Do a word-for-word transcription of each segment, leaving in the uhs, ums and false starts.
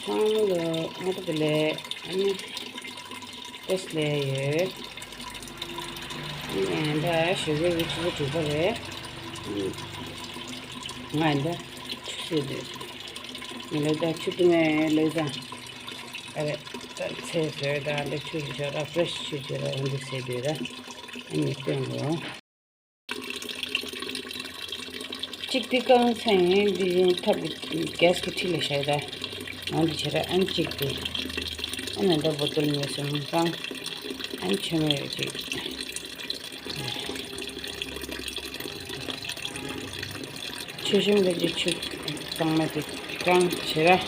ཁང་ལ་མ་ཏོ་དེ་ལས་ཨ་ནི་ཏེས་ལས་ཡོད། ཨ་ནི་ད་ཞོགས་ཀའི་ཆུ་ཚོད་དྲུག་པ་རེད། ང་ད་ཆུ་ཟོས་འདུག་ངས་ལོས་ད་ཆུ་བཏུང་ངས་ལོས་ད། ཨ་རེ། ད་ཚལ་བཟོས་ད་འདི་ཆུ་ཞོགས་ད་ཕྲེ་ཤི་ཆུ་བྱས་ད་འོན་ཏེ་ཟས་འདུག་ད། ཨ་ནི་སྟོན་གོ་གཅིག་དེ་རྐང་ཚ་ཡིན་འདི་ཡིན་ཐབ་ཀྱི་གེ་སི་གི་འཁྲིས་ལ་བཞག་ད། འོན་ཏེ་བྱེད་ར་ཨན་གཅིག་དེ། ཨ་ནི་འདྲ་བོ་ཏོལ་མེད་སོང་རྐང་། ཨན་ཆོད་མེད་རེད་ཅིག་ཆུ་ཞིམ་རེད་ཅིག་ཆུ་གཙང་མ་དེ་རྐང་བྱེད་ར།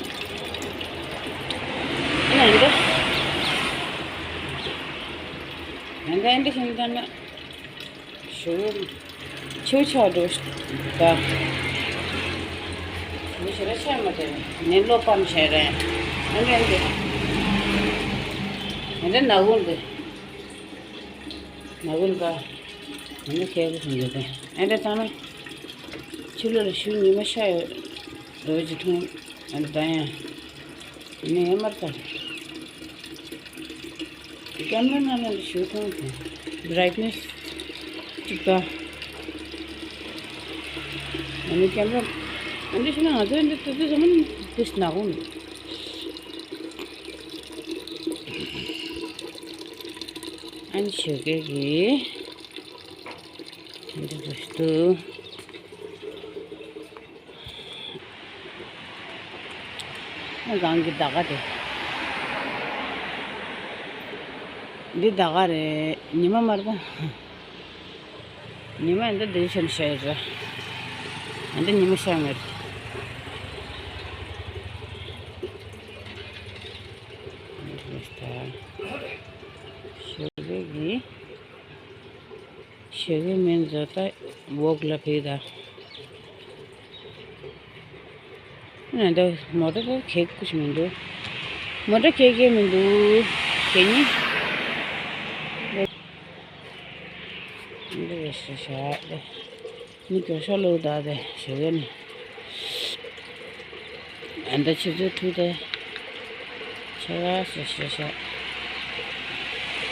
ཨ་ནི་འདྲ། ཨ་འདྲ་ཨ་འདྲ་བྱེད་ད་ན། ཞུ། ཆུ་ཆག་འགྲོ་ད། མི་ཞེ་ར་ཆག་མ་དེ་ནི་བློ་ཕམ་བྱས་རེད། ཨ་འདྲ་འདི། ཨ་འདྲ་ན་གུང་འདི། ན་གུང་ག་ཨ་འདྲ་ཁྱེད་ཀྱི་སོང་འདི་དེ། ཨ་འདྲ་ཚང་མ། ཆུ་ལོ་ལ་ཞུ་ཉི་མ་ཤ་ཡོད། རོ་ཅི་འཐུང་། ཨ་འདྲ་ད་ཡང་། ནས་མར་དང་། ཀེམ་ར་ནང་ལ་ཞུ་ཐོང་དང་། བྷ་རའིཊ་ནེ་སི་གཅིག་པ། ཨ་ནི་ཀེམ་ར། ཨ་འདི་ཤི་ན་ང་ཚོའི་འདི་ཏུ་ཏུ་ཟ་མ་ནི་ཏུ་ཤི་ན་གོ་ནི། ཨ་ནི་ཞོགས་ཀས་ཀྱི། ཨ་འདི་ཏུ་ཤི་ཏུ། ཨ་གང་གི་ཟླ་ག་དེ། འདི་ཟླ་ག་རེད། ཉི་མ་མར་ད། ཉི་མ་འདི་འདི་ཆེན་ཤ་ཡི་རེད། འདི་ཉི་མ་ཤ་མེད། ཞོགས་ཀས་ཀྱི། ཞོགས་ཀས་མིན་བཟོ་ལྟ་འོག་ལ་ཕེབས་ད། ང་འདི་མོ་ཊ་ག་གེགས་ཀུ་ཞིག་མི་འདུག་མོ་ཊ་གེགས་གེགས་མི་འདུག་གེགས་ནི། འདི་རེད་ཤ་ཤ་དེ། ནི་གྱོད་ཤོག་ལོ་ད་དེ་ཞོགས་ཀས་ནི། ཨ་འདྲ་ཆུ་ཚོད་དྲུག་དེ། ཆེ་བ་ཞེ་ཞེ་ཞེ།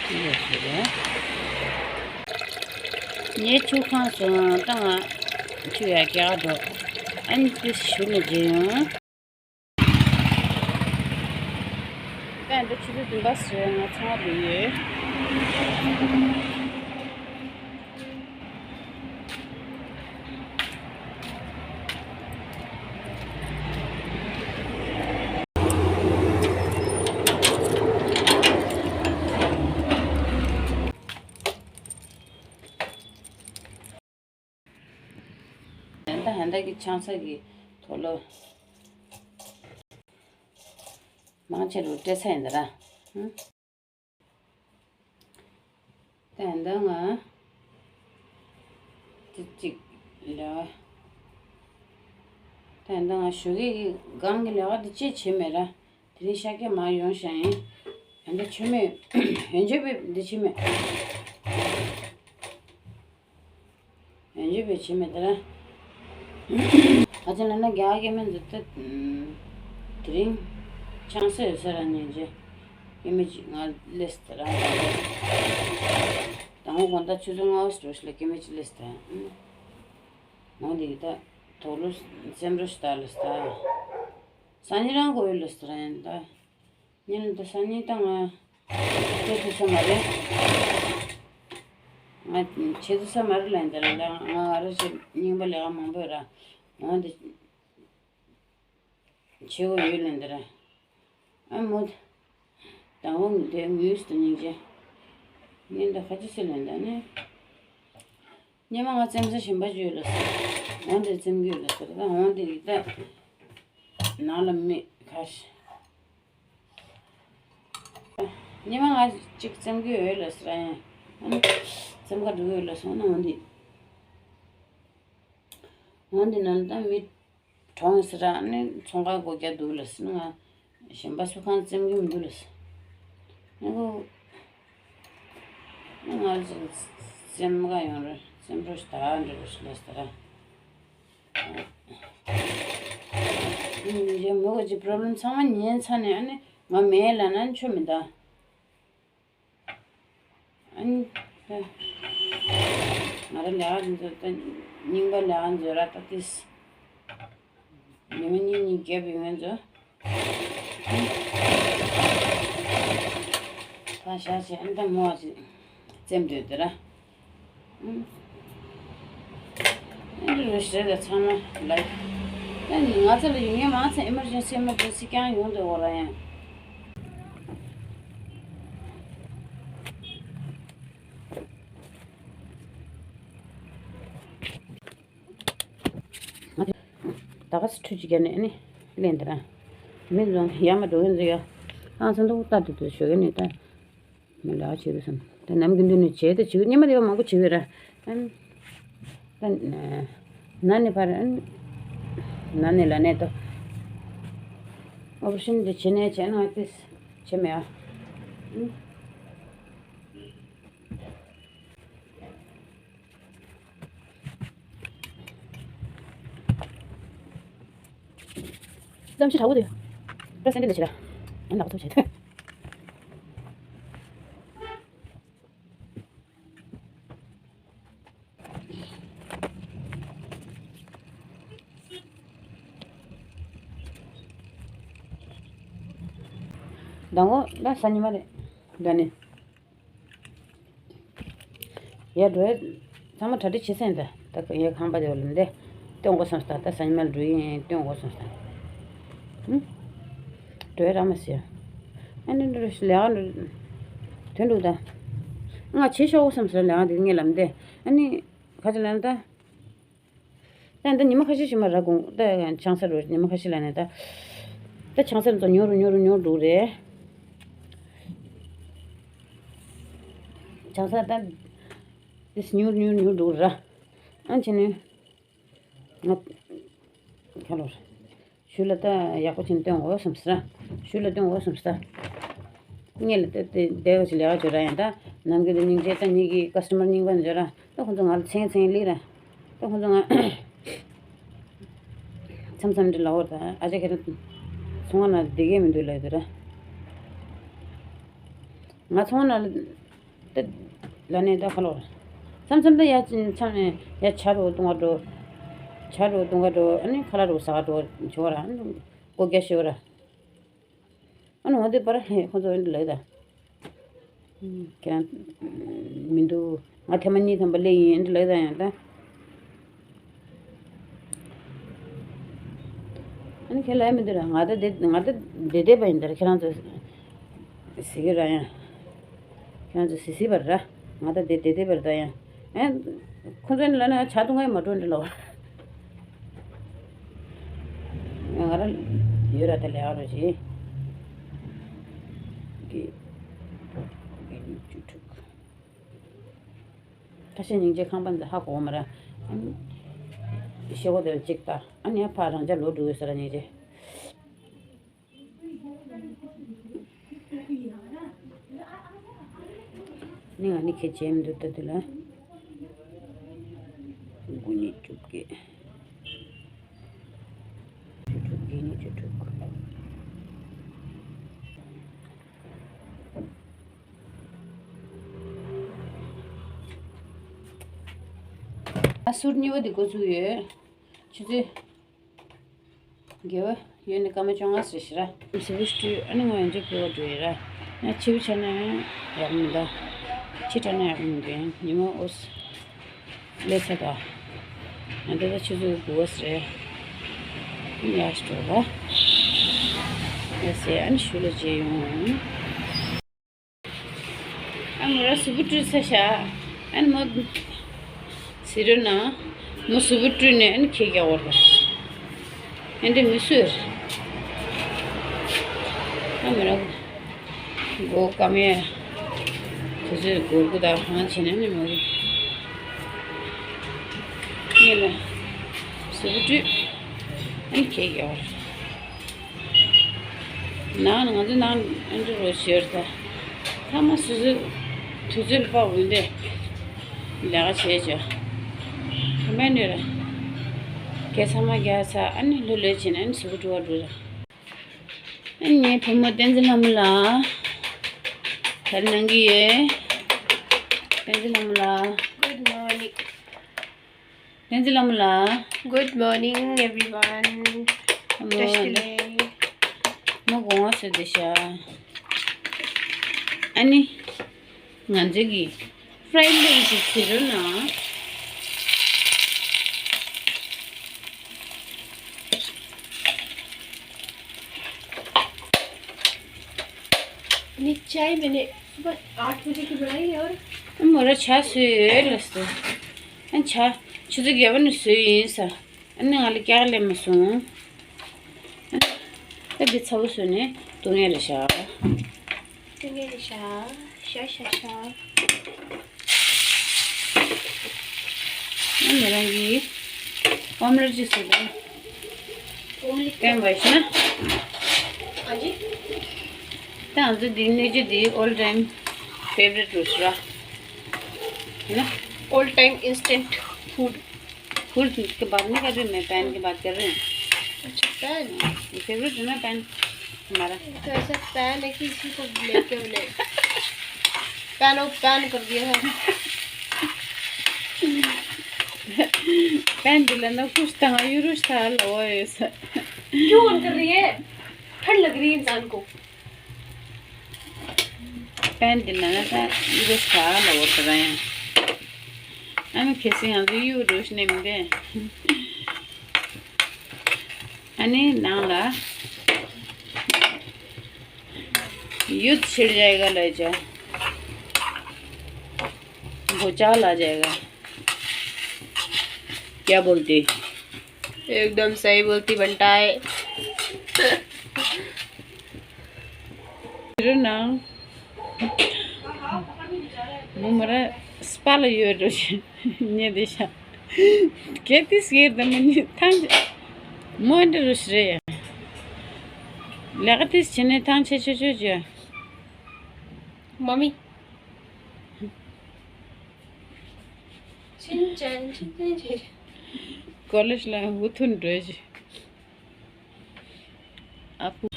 འདི་ཞེ་བ། ངས་ཆུ་ཁང་སོང་ད་ང་ཆུ་ཡ་རྒྱག་འགྲོ། ཨ་ནི་དེ་ཞུ་ནས་རྗེས་ཡོང་། ད་འདི་ཆུ་ཚོད་བདུན་པ་ཟེར་ང་ཚང་མ་འདི་ཡོད། ད་ཧན་ད་གི་ཆང་ས་གི་དོ་ལོ། མང་ཆེ་རུ་སྤྲད་ས་ཡིན་ད་ར། ཧུམ། ད་ཡིན་ད་ང་། ཅི་ཅིག་ལ། ད་ཡིན་ད་ང་ཞོགས་ཀས་ཀྱི་སྒང་གི་ལས་ཀ་འདི་ཅི་བྱེད་མེད་ར། དེ་རིང་ཤག་སྐད་མ་ཡོང་ཤག་ཡིན། ཡིན་ད་ཆོ་མེད། ཡོན་ཆབ་པའི་འདི་བྱེད་མེད། ཡང་འཇུ་བའི་བྱེད་མེད་དེ་ར། ཨ་ཅེ་ལ་ན་རྒྱ་གར་སྐྱེ་དམན་འདི་ལྟ། དེ་རིང་ཆང་ས་ཡོད་ས་ར་ཉན་རྗེས་སྐྱེ་དམན་ཅིག་ང་སླེབས་དེ་ར། དང་པོ་དགོང་དག་ཆུ་ཚོད་ལྔ་པ་ཞིག་འགྲོ་ཞིག་ལ་སྐྱེ་དམན་ཅིག་སླེབས་དེ་ར། འོང་དེ་གི་ད་དོག་ལུ་སེམས་རོ་ཞིག་ད་ལ་ས། སང་ཉིན་རང་དགོས་ཡོད་ལ་ས་ར་ཡིན་ད། ཉིན་དུ་སང་ཉིན་ད་ང་ཁྱེད་དུ་ས་མ་རེད། ང་ཁྱེད་དུ་ས་མ་རེད་ལན་དེ་རེད་ལ། ང་ང་རེ་ཞིག་རྙིང་པ་ལས་ཀ་མང་པོ་ར། འོང་དེ་ཆེ་བོ་ཡོད་ལན་དེ་ར། ཨ་མོ་དང་བོ་དེ་ངུས་དུ་སྙིང་རྗེ། ཉིན་དུ་ཁ་ཅི་སི་ལན་དེ་ནི། སྙེ་མ་ང་བཙེམ་ས་ཞིམ་པ་ཅིག་ཡོད་ལ་ཟེར། འོང་དེ་བཙེམ་གི་ཡོད་ལ་ཟེར། ད་འོང་དེ་ཡིད་ད་ནང་ལ་མི་ཁ་ཤས། སྙེ་མ་ང་གཅིག་བཙེམ་གི་ཡོད་ལ་ཟེར། ཨ་ནི་བཙེམ་ག་འགྲོ་གི་ཡོད་ལ་སོང་ན་འོང་དེ། འོང་དེ་ནང་ལ་ད་མི་གྲོངས་ཟེར། ཨ་ནི་ཚོང་ཁང་སྒོ་རྒྱག་འདུག་ལ་ཟེར། ང་གཞན་པ་སུ་གང་བཙེམ་གི་མི་འདུག་ལ་ཟེར། ཨ་ཁོ། ང་ཚོ་སེམས་དགའ་ཡོང་རེད། སེམས་རོ་ཞིག་ད་འདྲ་རོ་ཞིག་ལ་ཟེར། ཡ་མོ་གི་ཅི་པོ་རོབ་ལེམ་ཚང་མ་ཉན་ཚར་ནས་ཨ་ནི་ང་མེད་ལབ་ན་ཆོ་མི་འདུག་ཨ་ནི། ང་རང་ལས་ཀ་འཛུལ་ད་རྙིང་པ་ལས་ཀ་འཛུལ་ར་ད་ཏིས། ཉི་མ་གཉིས་གཉིས་རྒྱབ་ཡོང་ཡོང་ཚོ། ད་བཞག་བྱས་ཨ་ནི་ད་མོ་བ་ཅིག་རྩེམ་འདོད་དེ་ར། ཨ་ནི་རུ་ཞེ་ད་ཚང་མ་ལ། ཨ་ནི་ང་ཚོ་ལ་ཡོང་ཡ་མང་ཚེ་ཨི་མར་ཇེན་སི་ཨི་མར་ཇེན་སི་རྐྱང་ཡོང་འདོད་འོ་ར་ཡང་། ད་ག་སི་ཁྲུས་ཅིག་བརྒྱབ་ནས་ཨ་ནི་ལེན་དེ་ར། མི་ཚོ་ཡར་མར་འགྲོ་གིན་འདུག་ཡ། ཨང་ཚ་འདུག་ལྟ་འདུག་འདུག་ཞོགས་ཀས་ནས་ད། མི་ལ་བྱེད་དུ་སོང་། ད་ནམ་རྒྱུན་དུ་ནས་བྱེད་དུ་བྱེད་སྙེ་མ་དེ་བ་མང་པོ་བྱེད་ཡོད་ར། ཨ་ནི། ད་ན་ནས་ཕར་ཨ་ནི། ན་ནས་ལ་ནས་ད། ཨོ་པ་རེ་ཤན་དེ་བྱེད་ནས་བྱས་ན་དེ་བྱེད་མེད་ཨ། ཨ་ནི། གཏམ་ཤི་དྲག་པོ་དེ། པྲ་སེན་ཏི་འདི་ཕྱི་ལ། ཨ་ནག་ཚོ་བྱེད་དོ། ཟླ་ངོ་ད་ས་ཉི་མ་རེད། ད་ནི། ཡར་འགྲོ་ཡ། ཚང་མ་གྲ་སྒྲིག་བྱེད་སེམས་ད། ད་ཡ་ཁང་པ་དེ་བ་ལ་འདི། སྟོན་དགོས་བསམ་སྟ་ད་ས་ཉི་མ་ལ་འགྲོ་ཡིན་སྟོན་དགོས་བསམ་སྟ། ཧུམ། འགྲོ་ཡ་རག་མ་སོང་། ཨ་ནི་འགྲོ་ལས་ཀ་འགྲོ། དོན་འགྲུག་ད། ང་བྱེད་ཤོག་བསམ་སོང་ལས་ཀ་འདི་ངས་ལམ་འདི། ཨ་ནི། ཁ་ཅིག་ལ་ནི་ད། ད་ད་ཉི་མ་ཁ་ཤས་ཤིག་མ་ར་དགོང་ད་ཆང་ས་རུ་ཉི་མ་ཁ་ཤས་ལ་ནི་ད། ད་ཆང་ས་རུ་ཉོ་རུ་ཉོ་རུ་ཉོ་རུ་འགྲོ་རེད། ཆང་ས་ད་དེ་ཉོ་རུ་ཉོ་རུ་ཉོ་རུ་འགྲོ་ར། ཨ་ནི་བྱས་ནས་ང་ཁ་ལོར། ཞུ་ལ་ད་ཡག་པོ་ཅིག་སྟོན་འོ་སམ་ས། ཞུ་ལ་སྟོན་འོ་སམ་ས། ངས་ལ་ད་དེ་དེ་བ་ཅིག་ལས་ཀ་བྱོས་ར་ཡང་ད་ནམ་རྒྱུན་དུ་སྙིང་རྗེ་ད་ཉིད་ཀྱི་ཀ་སི་ཊ་མར་རྙིང་པ་འཇོ་ར་ད་ཁོང་ཚོ་ང་ལ་མཚན་མཚན་ལི་ར་ད་ཁོང་ཚོ་ང་མཚམས་མཚམས་འདྲི་ལ་འོ་ད་ཨ་ཅག་ཁྱེད་རང་ཚོང་ཁང་ནང་བསྡད་མཁན་མི་འདུག་ལབ་ཡོད་ར། ང་ཚོང་ཁང་ནང་ལ། ཏི། ལ་ནས་ད་ཁ་ལོ། མཚམས་མཚམས་ད་ཡ་མཚམས་ནས་ཡ་ཆ་རུ་བཏུང་བ་འགྲོ། ཆ་རུ་བཏུང་བ་འགྲོ་ཨ་ནི་ཁ་ལག་རུ་ཟ་ག་འགྲོ་ཆོག་ར་ཨ་ནི་སྒོ་རྒྱག་ཤེས་ར། ཨ་ནི་འོ་དེ་པར་ཧེ་ཁོ་ཚོ་ཨ་ནི་ལགས་ད། ཁྱེད་རང་མི་འདུག་ང་ཐེངས་མ་གཉིས་ཐམ་པ་སླེབས་ཡིན་ཨ་ནི་ལགས་ད་ཡང་ད། ཨ་ནི་ཁྱེད་ལ་མི་འདུག་ར་ང་ད་བསྡད་ང་ད་བསྡད་བསྡད་པ་ཡིན་ད་ར་ཁྱེད་རང་ཚོ་ཟེར་གི་ར་ཡང་། ཁྱེད་རང་ཚོ་ཟེར་ཟེར་བ་ར་ང་ད་བསྡད་བསྡད་བསྡད་པ་ར་ད་ཡང་། ཨ་ཁོ་ཚོ་ནི་ལ་ན་ཆ་ཐུང་ངའི་མ་འགྲོ་འདྲ་ལོ། ང་ར་ཡོད་ར་ད་ལས་ཨ་རོ་ཞེ། གི་གི་ཉི་ཤུ་དྲུག་ཁ་ཤས་སྙིང་རྗེ་ཁང་པ་འདི་ཧ་གོ་མ་ར། ཤེ་བོ་དེ་གཅིག་ལྟ་ཨ་ནི་ཕ་རང་ཅག་ལོ་འགྲོ་ཡོད་ས་ར་སྙིང་རྗེ། ནི་ང་ནི་ཁྱེད་ཅེམ་འདུག་ལྟ་དུ་ལ། དགུ་ཉིས་བཅུ་བརྒྱད། བཅུ་དྲུག་བརྒྱད་ཉིས་བཅུ་དྲུག་ཨ་སུར་གཉིས་པ་འདི་འགོ་ཚུགས་ཡོད། ཆུ་ཚོད། དགེ་བ་ཡོད་ནི་སྐར་མ་བཅོ་ལྔ་ཟེར་ཤི་ར། སི་བུ་སྤྲུལ་ཨ་ནི་ང་ཡང་ཅིག་དགེ་བ་འགྲོ་ཡི་ར། ང་ཕྱི་བུ་ཆ་ན་ཡག་མི་འདུག་ཕྱི་དྲགས་ན་ཡག་མི་འདུག་ཉི་མ་ཨོ་སི་ལས་ཚ་ད། ང་འདི་ད་ཆུ་ཚོད་དགུ་པ་ཟེར། ཡག་ཤི་འགྲོ་ར། ཡག་ཟེར་ཨ་ནི་ཞུ་ལ་བརྗེད་ཡོང་། ཨ་མོ་ར་སུ་བུ་སྤྲུལ་ས་ཤ། ཨ་ནི་མོ། སི་རུ་ན། མོ་སུ་བུ་སྤྲུལ་ནས་ཨ་ནི་ཁྱེད་རྒྱག་བར་ག་ཨ་འདྲེ་མི་སུ་ར། ཨ་མོ་ར། མགོ་སྐམ་ཡ། དུས་ཚོད་སྒོར་དགུ་དང་ཧང་ཆེ་ནས་ནི་མོ་རེ། ངེད་ལ། སུ་བུ་སྤྲུལ། ཨ་ནི་ཁྱེད་རྒྱག་བར། ནང་ང་ཚོ་ནང་ཨ་འདྲ་རོ་ཤེར་ད། ཐ་མ་སུ་སུ་དུས་ཚོད་ལ་དཔག་འོན་ཏེ། ལས་ཀ་བྱས་བྱ། ཁ་མེད་ནི་ར། རྒྱལ་ཚང་མ་རྒྱལ་ཚ། ཨ་ནི་ལྷོད་ལྷོད་བྱས་ནས་ཨ་ནི་ཟུར་འགྲོ་བ་འགྲོ་ར། ཨ་ནི་ངའི་བུ་མོ་བསྟན་འཛིན་ལྷ་མོ་ལགས་ད་རེས་གནང་གི་ཡོད། བསྟན་འཛིན་ལྷ་མོ་ལགས། Good morning. བསྟན་འཛིན་ལྷ་མོ་ལགས། Good morning, everyone. ལྷ་མོ་བཀྲ་ཤིས་བདེ་ལེགས། མོ་དགོངས་པ་སོས་བསྡད་ཤག་ཨ་ནི། ང་ཚོའི་གི་fried rice་ཞིག་བྱེད་རོགས་གནང་། नहीं, चाय मैंने सुबह आठ बजे की बनाई है और མོ་ར་ཇ་བཟོས་ཡོད་ལབ་སོང་། ཨ་ཇ་ཆུ་ཚོད་བརྒྱད་པ་ནས་བཟོས་ཡིན་ས། ཨ་ནི་ང་ལ་སྐྱག་ལས་མ་སོང་། ད་འདི་ཚ་བོ་བཟོས་ནས་འཐུང་ཡས་རེད་ཤག་འཐུང་ཡས་རེད་ཤག་ཤ་ཤ་ཤ། ཨ་ནི་རང་གིས་ཨོམ་ལེཊ་ཅིག་བཟོས་དང་། ཨོམ་ལེཊ་བསྟན་པ་ཡིན་ན། ཨ་ཅེ། ད་ང་ཚོ་འདི་སྣོད་བཅུད་འདི་all time favourite་རུ་ཤི་ར། है ना? All time instant food। फूल के बाद नहीं कर रही मैं, पैन के बाद कर रही हूँ। अच्छा, पैन। ये फेवरेट है ना पैन हमारा। तो ऐसा पैन है कि इसी को लेके हमने पैन और पैन कर दिया है। पैन दिलाना कुछ था, यूरोस था, लो ऐसा। क्यों ऑन कर रही है? ठंड लग रही है इंसान को। པན་དེ་ན་ན་ད་ཡུ་རོ་ས་ལ་འོ་ད་ར་ཡང་། ཨ་ནི་ཁེ་སི་ང་ཚོ་ཡུ་རོ་ཤི་ནེམ་དེ། ཨ་ནི་ནང་ལ་ཡུད་ཕྱིར་ཡ་ག་ལ་ཇ། འགོ་ཅག་ལ་ཇ་ག། क्या बोलते? एकदम सही बोलती बंटा है। རུ་ནང་། མོ་མོ་ར་སྤ་ལ་ཡོད་རུ་ཉེ་དེ་ཤ། གེ་ཏི་སྒེར་དུ་མི་ཉེ་ཐང་། མོ་འདི་རུ་ཤི་རེ་ཡ། ལེགས་ཏིས་ཆེ་ནས་ཐང་ཆེ་ཆེ་ཆེ་ཆེ། མ་མི། ཆིན་ཅན་ཆིན་ཅན་ཆེ། ཀོ་ལེ་ཇི་ལ་འུ་ཐུག་འགྲོ་ཞིག་ཨ་ཁུ།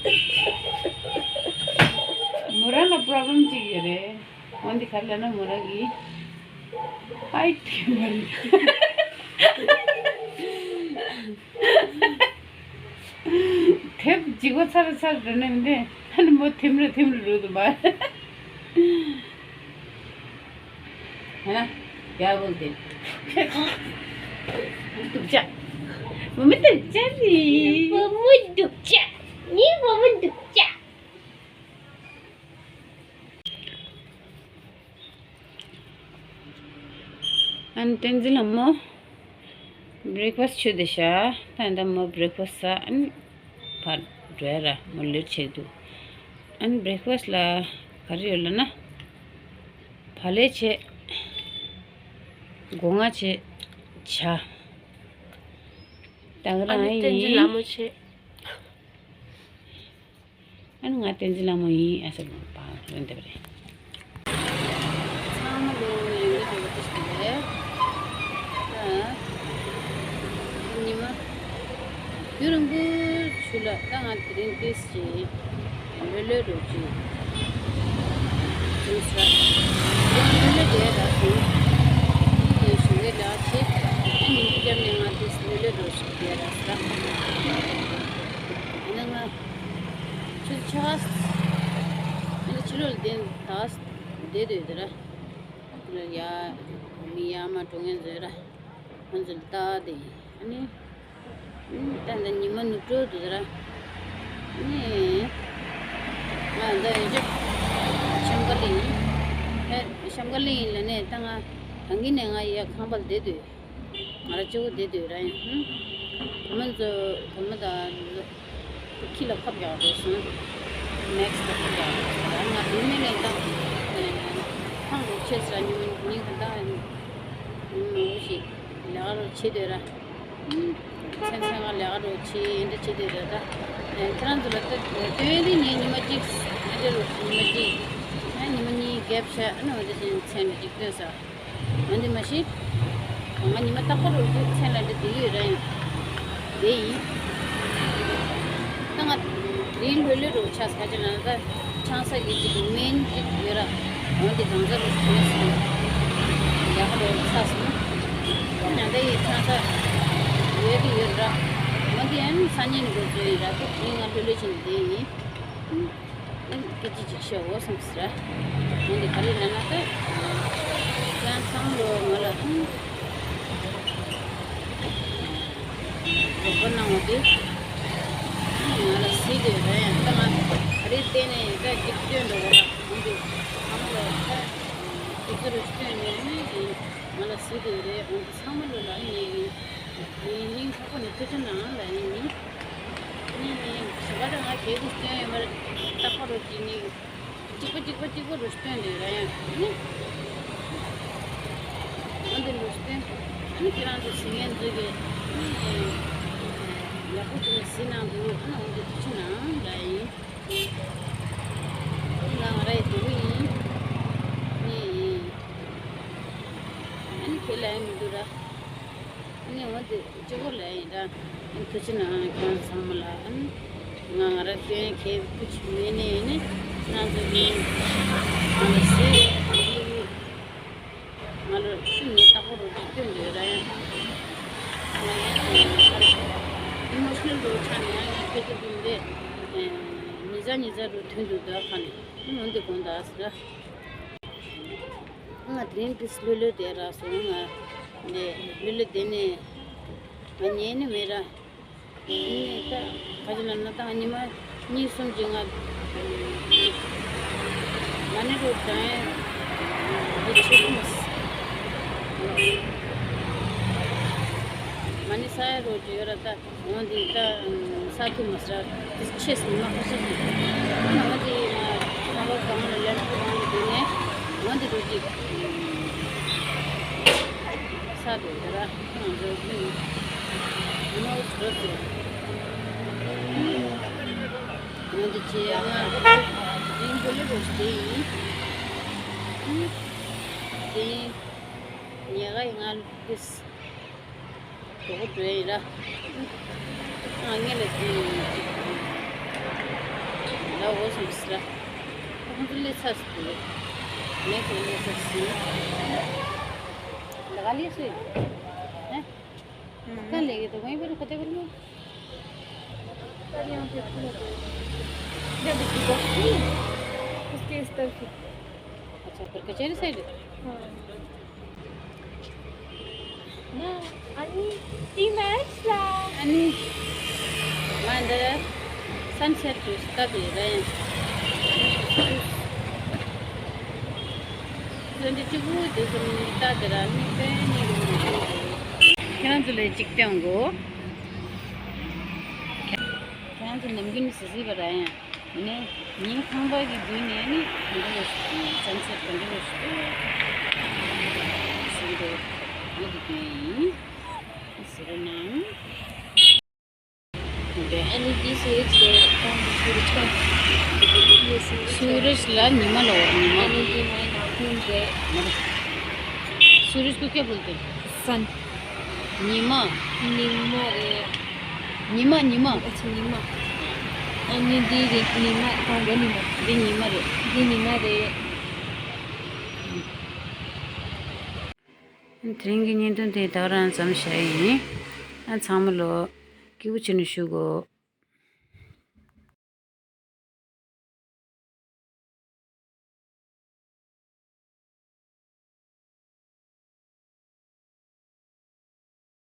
མོ་རང་ལ་པྲོབ་ལེམ་ཅིག་ཡོད་རེད། འོན་ཏེ་ག་རེ་ལབ་ན་མོ་རང་གིས་ཧའི་ཐི་མ་རེད། དེབ་ལྗིད་པོ་ཚར་ཚར་འགྲོ་ནས་མི་འདུག་ཨ་ནི་མོ་ཐིམ་རེ་ཐིམ་རེ་འགྲོ་འདུག་མ། है ना? क्या बोलते हैं? वो मुझे डुबचा। वो मुझे डुबचा नहीं। वो मुझे डुबचा। नहीं, वो मुझे डुबचा। ཨན་ཏན་ཛི་ལ་མོ། བྷི་རེག་ཕ་སི་ཊི་མཆོད་དེ་ཤ། ད་ཡིན་ད་མོ་བྷི་རེག་ཕ་སི་ཊི་ཟ་ཨན་ཕར་འགྲོ་ཡ་ར་མོ་ལེ་ཊི་ཆེ་འདུག་ཨན་བྷི་རེག་ཕ་སི་ཊི་ལ་ག་རེ་ཡོད་ལབ་ན། བག་ལེབ་བྱས། སྒོ་ང་བྱས། ཇ། ད་ག་རང་ཨ་ནི་བསྟན་འཛིན་ཡིན། ལྷ་མོ་བྱས། ཨ་ནི་ང་བསྟན་འཛིན་ལྷ་མོ་ཡིན་ཨ་ཟེར་བ་ལོན་འདེབས་རེད། ཚང་མ་ལོ་ཡོད་འདི་འགྲོ་གི་ཏིས་ཏི་ལས། ད་ཉི་མ་རྒྱུན་རིང་པོའི་ཚུལ་ལ་ད་ང་དེ་རིང་ཏིས་ཀྱི་ལོ་ལོ་རོ་ཅི་ཅུང་ས་ལོ་ལོ་དེ་ད་སོང་། དེ་ཞུ་བའི་ལ་ཆེ་ཉིན་རྒྱབ་ནས་ང་ཏིས་ལོ་ལོ་རོ་ཞིག་དེ་ད་ས། ཡིན་ན་ང་ཆུ་ཆགས། ཡིན་ན་ཕྱི་ལོགས་ལ་བསྡད་ད་བསྡད་འདོད་དེ་ར། ཡ། མི་ཡ་མ་འགྲོ་ངན་བཟོས་ར། ཁོང་ཚོ་ལྟ་དེ། ཨ་ནི། ད་ལྟ་ཉི་མ་ནུབ་འགྲོ་འདུག་ར། ཨ་ནི། ང་ད་ཡོད་ཅོ། ཤམ་ཀ་ལི་ཡིན། ཨེ་ཤམ་ཀ་ལི་ཡིན་ལ་ནས་ད་ང་ད་གིན་ནས་ང་ཡ་ཁང་པ་ལ་བསྡད་འདུག་ང་ར་གཅིག་པུ་བསྡད་འདུག་ར་ཡིན། བུ་མོ་ཚོ་བུ་མོ་དང་། ཁྱི་ལ་ཁབ་རྒྱག་འགྲོ་སོང་། next་ཁབ་རྒྱག་འགྲོ་སོང་། ང་དེ་མིན་ནས་ད་ཁང་རུ་ཆེ་ས་ཉིན་ཉིན་ག་ད་མོ་ཞིག་ལས་ཀ་རུ་ཆེ་དེ་ར། མཚན་མཚན་ང་ལས་ཀ་རུ་ཆེ་འདྲ་ཆེ་དེ་ར་ད། ཁྱེད་རང་ཚོ་ལ་ད་སྟོན་རིང་ངས་ཉི་མ་གཅིག་འདི་འདྲ་རུ་ཉི་མ་གཅིག་ཉི་མ་གཉིས་གེབ་བྱས་ཨ་ནི་འོ་འདི་བཞིན་མཚན་གཅིག་སྟོན་ས། ང་འདི་མ་ཤེས། ང་ཉི་མ་རྟག་པར་འུ་ཚོའི་མཚན་ལ་འདི་འདི་ཡོད་ར་ཡིན། དེ་ཡིན། ད་ང་དེ་རིང་ལྷོད་ལྷོད་རུ་ཆགས་ཁ་ཅིག་ན་ད་ཆང་ས་གི་ཅིག་མེན་ཅིག་ཡོད་ར། འོན་ཏེ་གང་ཟག་རུ་ཐོན་སོང་། ཡག་པོ་རུ་ཆགས་སོང་། ད་ང་ད་ཡི་ཆང་ས་ཡོད་ཀྱི་ཡོད་ར། འོན་ཏེ་ཡང་སང་ཉིན་འགོ་ཚོད་ཡིན་ར། ད་དེ་རིང་ང་ལྷོད་ལྷོད་ཕྱིན་དེ་ཡིན། ཨ་ནི་སྐད་ཆ་ཅིག་བཤད་འོ་བསམ་ཟེར། ཨ་ནི་ག་རེ་ལབ་ན་ད། ཁྱེད་རང་ཚང་མ་ལོ་ང་ལ་ཨ་ནི་རོགས་པ་གནང་བ་དེ། ཨ་ནི་ང་ལ་གཟིགས་དེ་རེད། ད་ང་ག་རེ་བལྟས་ནས་ད་ཅིག་སྟོན་འགྲོ་བ་ལ་འོན་ཏེ་ཚང་མ་ལོ་ད་དེ་ཚོ་རུ་སྟོན་ནས་ཨ་ནི་ང་ལ་གཟིགས་དེ་རེད། འོན་ཏེ་ཚང་མ་ལོ་ལ་ཨ་ནི་ངས་ངས་སྙིང་ཐག་པ་ནས་ཐུགས་རྗེ་གནང་ལ་ཡིན། ནི་ནི་ཞོགས་པ་དང་ང་གལ་ཏེ་སྟོན་ཡོད་པར་རྟག་པར་རོ་གཅིག་ནི་གཅིག་པ་གཅིག་པ་གཅིག་པ་རུ་སྟོན་དེ་ར་ཡང་ནི་ང་འདི་རུ་སྟོན་ནི་ཁྱེད་རང་ཚོ་ཟིན་ངན་འཛུལ་གི་ནི་ཡག་པོ་བྱས་ནས་ཟིན་གནང་འདུག་ཨ་ནི་འོན་ཏེ་ཐུགས་རྗེ་གནང་ལ་ཡིན། ང་ང་རའི་འདུག་ཡིན་ནི་ཨ་ནི་ཁྱེད་ལ་ཡང་མི་འདུག་ར། ཨ་ནི་འོ་དེ་གཅིག་པོ་ལ་ཡིན་ད། ཨ་ནི་ཐུགས་རྗེ་གནང་ཁྱེད་རང་ཚང་མ་ལ། ཨ་ནི་ང་ང་རང་སྐྱོན་གལ་ཁུ་ཆུ་མེད་ནས་ནི་ང་ཚོ་གི་ང་ལ་ཟེར་ཡོད་ང་ལ་ཨ་ནི་རྟག་པར་རོགས་ཀྱི་སྐྱོན་འདོད་ར་ཡང་ང་ཡང་ཨི་མོ་ཤི་ནལ་རོ་ཆ་ནས་ཡང་ཡང་སྐད་ཆ་འདི་འདི་ཉི་ཚ་ཉི་ཚ་རུ་ཐོན་འདུག་ད་ཁ་ནས་ཨ་ནི་འོ་འདི་དགོངས་དག་ཟེར། ང་དེ་རིང་འདི་ལྷོད་ལྷོད་བསྡད་ར་སོང་། ང་ནས་ལྷོད་ལྷོད་བསྡད་ནས་ང་ཉལ་ནི་མེད་ར། ནས་ད་ག་ཅི་ལབ་ན་ད་ཉི་མ་གཉིས་གསུམ་གྱི་ང་མ་ཎི་རུ་བགྲང་ཡས་འདི་ཆེ་གི་མ་སི་མ་ཎི་ས་ཡ་རུ་ཡོད་ར་ད། འོན་ཏེ་ད་ས་ཐུབ་མ་ཟ་དེ་ཆེས་ཉི་མ་ཁ་ཤས་ཤིག་འོན་ཏེ་ང་ཚོ་གང་ལ་ལན་ཐུབ་གང་ལ་དེ་ནས་འོན་ཏེ་འགྲོ་ཅིག་ས་དེ་ར་ང་ཚོ་ཉི་མ་འོ་ཟོ་ཟོ་འོན་ཏེ་ཅི་ཡང་ང་རིང་པོ་ལ་འགྲོ་ཅིག་དེ་ཡིན་དེ་ཡིན་ཉེ་ག་ཡིན་ང་ལ་དེ། གྲོགས་པོ་འགྲོ་ཡིན་ར། ཨ་ངེད་ལ་དེ་ཡིན་ཅིག་ལ་འོ་སོང་ཟེར་ར། ཁོང་ཚོ་སླེབས་ཚར་སོང་། ངས་ཁོང་སླེབས་ཚར་སོང་། ད་ག་སླེབས་སོང་། ཧེ། कहाँ लेके तो वहीं पर खत्ते पर में। उसके इस तरफ ही। अच्छा, पर कचहरी साइड? हाँ। ན་ཨ་ནི་ཏི་མ་ཤ། ཨ་ནི་ང་འདི་སན་སེ་ཊི་རུ་སྟབས་ཡོད་ར་ཡང་། འདི་གཅིག་པུ་དེ་ཚོ་མི་ལྟ་དེ་ར་ནི་པེ་ནི་རུ་ཁྱེད་རང་ཚོ་ལ་གཅིག་སྟོན་གོ། ཁྱེད་རང་ཚོ་ནམ་རྒྱུན་སི་སི་བ་ར་ཡང་། ཡིན་ནའི་ངའི་ཁང་པ་གི་མདུན་ནས་ནི་ག་འདྲ་བ་ཞིག་སན་སེ་ཊི་ག་འདྲ་བ་ཞིག་ཟེར་འདུག་ངས་འདི་སྟོན་ཡིན་ཟེར་ན། ཨ་ནི་འདི་སུ་རེད་ཟེར་ཁང་གི་སུ་རེད་ཁང་། སུ་རེད་ལ་ཉི་མ་ལ་འོ་ཉི་མ། ཨ་ནི་འདི་ངའི་ནང་ཁུང་རེད། སུ་རེད་སྐུ་སྐྱབས་ལ་དེ། སན། ཉི་མ། ཉི་མ་རེད། ཉི་མ་ཉི་མ། ཨ་ཙི་ཉི་མ། ཨ་ནི་འདི་རེད་ཉི་མ་ད་རེད་ཉི་མ། འདི་ཉི་མ་རེད། འདི་ཉི་མ་རེད། དེ་རིང་གི་བརྙན་ཐུང་དེ་ད་ག་རང་ཙམ་བཞག་ཡིན། ཨ་ཚང་མ་ལོ་སྐྱིད་པོ་བྱས་ནས་བཞུགས་གོ།